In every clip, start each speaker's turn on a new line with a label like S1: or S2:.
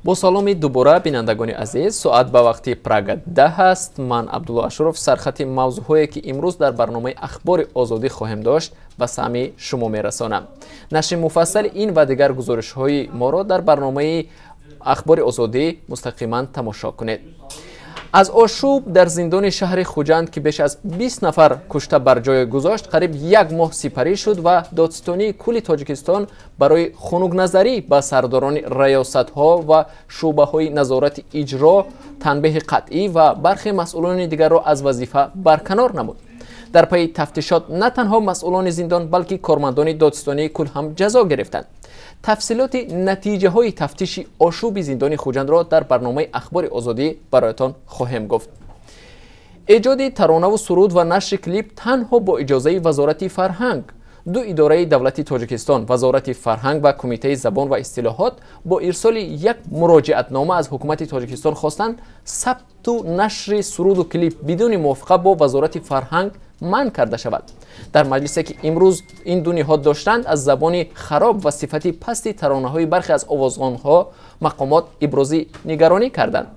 S1: Бо саломи дубора, бинандагони азиз. Соат ба вақти Прага 10 аст. Ман Абдулло Ашуров сархати мавзӯъҳое, ки имрӯз дар барномаи Ахбори Озодӣ хоҳем дошт, ба самъи шумо мерасонам. Нашри муфассали ин ва дигар гузоришҳои моро дар барномаи Ахбори Озодӣ мустақиман тамошо кунед. Аз ошӯб дар зиндони шаҳри Хуҷанд, ки беш аз 20 нафар кушта бар ҷой гузошт, қариб як моҳ сипарӣ шуд ва Додситонии кулли Тоҷикистон барои хунукназарӣ ба сардорони раёсатҳо ва шӯъбаҳои назорати иҷро танбеҳи қатъӣ ва бархе масъулони дигарро аз вазифа барканор намуд. Дар пайи тафтишот на танҳо масъулони зиндон, балки кормандони Додситонии кул ҳам ҷазо гирифтанд. Тафсилоти натиҷаҳои тафтиши ошӯби зиндони Хуҷандро дар барномаи Ахбори Озодӣ бароятон хоҳем гуфт. Эҷоди таронаву суруд ва нашри клип танҳо бо иҷозаи Вазорати фарҳанг. Ду идораи давлати Тоҷикистон, Вазорати фарҳанг ва Кумитаи забон ва истилоҳот, бо ирсоли як муроҷиатнома аз ҳукумати Тоҷикистон хостанд, сабту нашри суруду клип бидуни мувофиқа бо Вазорати фарҳанг манъ карда шавад. Дар маҷлисе, ки имрӯз ин ду ниҳод доштанд, аз забони хароб ва сифати пасти таронаҳои бархе аз овозхонҳо мақомот ибрози нигаронӣ карданд.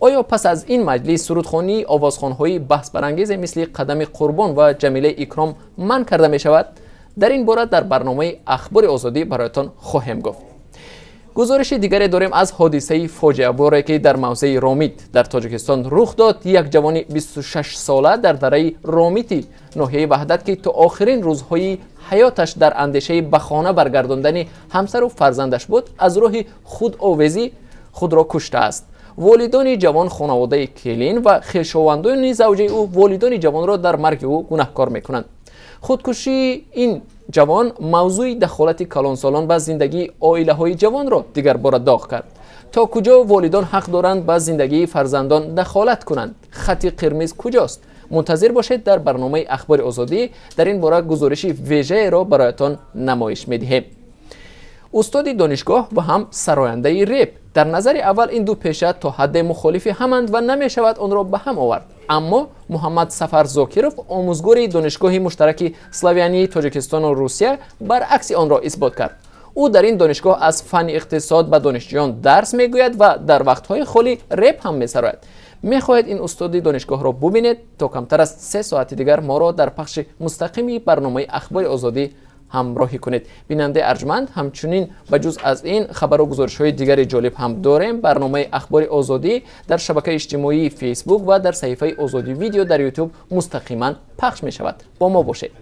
S1: Оё пас аз ин маҷлис сурудхонии овозхонҳои баҳсбарангезе мисли Қадами Қурбон ва Ҷамилаи Икром манъ карда мешавад? Дар ин бора дар барномаи Ахбори Озодӣ бароятон хоҳем гуфт. Гузориши дигаре дорем аз ҳодисаи фоҷиаборе, ки дар мавзеи Ромит дар Тоҷикистон рух дод. Як ҷавони 26сола дар дараи Ромити ноҳияи Ваҳдат, ки то охирин рӯзҳои ҳаёташ дар андешаи ба хона баргардондани ҳамсару фарзандаш буд, аз роҳи худовезӣ худро куштааст. Волидони ҷавон, хонаводаи келин ва хешовандони завҷаи ӯ волидони ҷавонро дар марги ӯ гунаҳкор мекунанд. Худкушии ин ҷавон мавзӯи дахолати калонсолон ба зиндагии оилаҳои ҷавонро дигарбора доғ кард. То куҷо волидон ҳақ доранд ба зиндагии фарзандон дахолат кунанд? Хати қирмиз куҷост? Мунтазир бошед, дар барномаи Ахбори Озодӣ дар ин бора гузориши вежаеро бароятон намоиш медиҳем. Устоди донишгоҳ ва ҳам сарояндаи реп. Дар назари аввал ин ду пеша то ҳадде мухолифи ҳаманд ва намешавад онро ба ҳам овард. Аммо Муҳаммад Сафар Зокиров, омӯзгори Донишгоҳи муштараки славянии Тоҷикистону Русия, баръакси онро исбот кард. Ӯ дар ин донишгоҳ аз фанни иқтисод ба донишҷӯён дарс мегӯяд ва дар вақтҳои холӣ реп ҳам месарояд. Мехоҳед ин устоди донишгоҳро бубинед? То камтар аз 3 соати дигар моро дар пахши мустақими барномаи Ахбори Озодӣ ҳамроҳӣ кунед. Бинандаи арҷманд, ҳамчунин ба ҷуз аз ин хабару гузоришҳои дигари ҷолиб ҳам дорем. Барномаи Ахбори Озодӣ дар шабакаи иҷтимоии Фейсбук ва дар саҳифаи Озодӣ Видео дар Ютуб мустақиман пахш мешавад. Бо мо бошед.